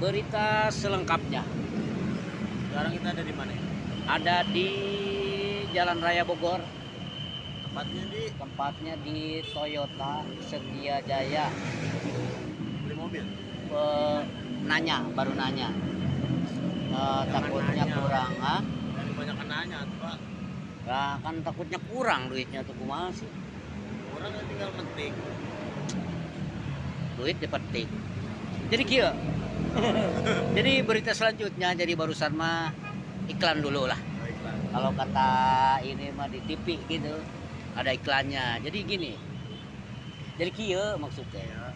Berita selengkapnya. Sekarang kita ada di mana ya? Ada di Jalan Raya Bogor. Tempatnya di? Tempatnya di Toyota Setiajaya. Beli mobil? Nanya, baru nanya. Takutnya nanya. Kurang, ah? Jangan kebanyakan nanya tuh, Pak. Lah kan takutnya kurang duitnya tuh, kumaha sih? Kurang kan tinggal metik. Duit dipetik. Jadi kieu. Jadi berita selanjutnya, jadi barusan mah iklan dulu lah. Baiklah. Kalau kata ini mah di TV gitu, ada iklannya. Jadi gini. Jadi kieu maksudnya. Ya.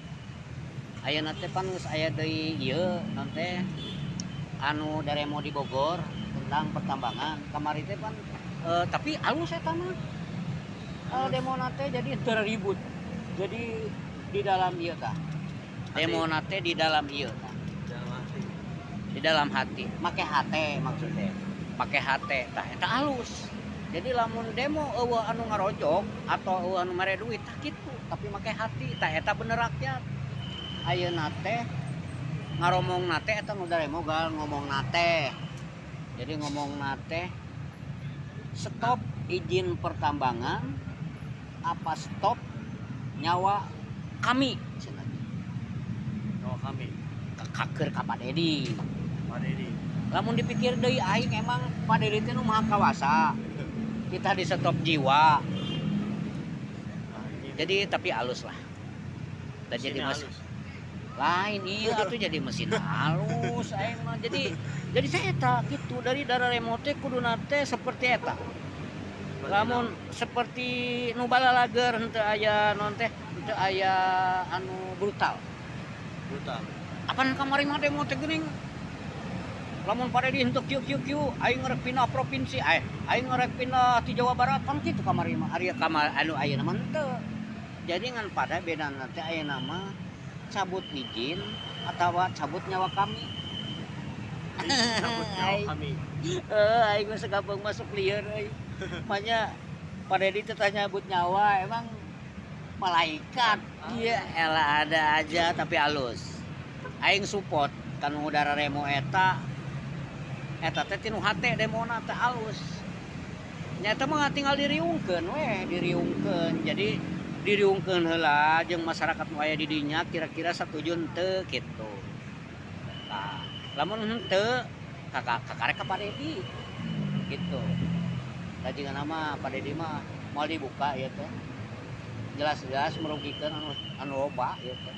Ayeuna teh pan geus aya deui ieu naon teh anu demo di Bogor tentang pertambangan. Kamari teh pan tapi alus eta mah. Demo teh jadi teu ribut. Jadi di dalam ieu tah. Demo teh di dalam ieu tah. Dalam hati. Di dalam hati. Make hate maksudnya. Make hate tah eta alus. Jadi lamun demo euweuh anu ngarojok atau euweuh anu mere duit tah kitu, tapi make hati tah eta bener rakyat. Ayeuna teh ngaromongna teh eta nu demo gal ngomongna teh. Jadi ngomongna teh stop izin pertambangan apa stop nyawa kami cenah. Nyawa kami. Kaker ka Pak Dedi. Pak Dedi. Lamun dipikir deui aing emang Pak Dedi teh nu maha kawasa. Kita di stop jiwa. Nah, ini Jadi tapi alus lah. Dan jadi mesinnya mas halus. Lain iya atuh jadi mesin halus aing mah. Jadi saya eta gitu dari darah demo teh kuduna teh seperti eta. Seperti Lamun seperti nu balalager henteu aya naon teh, henteu aya anu brutal. Brutal. Apan kamari mah demo teh geuning lamun Pak Dedi henteu kieu kieu kieu aing ngerek pindah provinsi, aing ngerek pindah ti Jawa Barat kan kitu kamari mah. Ari kamar anu ayeuna mah henteu. Jadi ngan pada beda nanti ayeuna mah cabut izin atau cabut nyawa kami. Cabut nyawa kami. Eh, aing mah sekampung masuk lieur euy. Makanya Pak Dedi teh tah nyabut nyawa emang malaikat. Iya, elah ada aja tapi halus. Aing support kan udara demo eta. Eta teh tinu hate demona teh halus. Nyata mah tinggal diriungkeun we, diriungkeun. Jadi diriungkeun heula jeung masyarakat nu aya di dinya kira-kira satuju henteu kitu. Nah, lamun henteu kakak kakarek ka Pak Dedi gitu. Da jiga nama Pak Dedi mah moal dibuka ieu teh. Jelas-jelas merugikan anu anu loba ieu teh.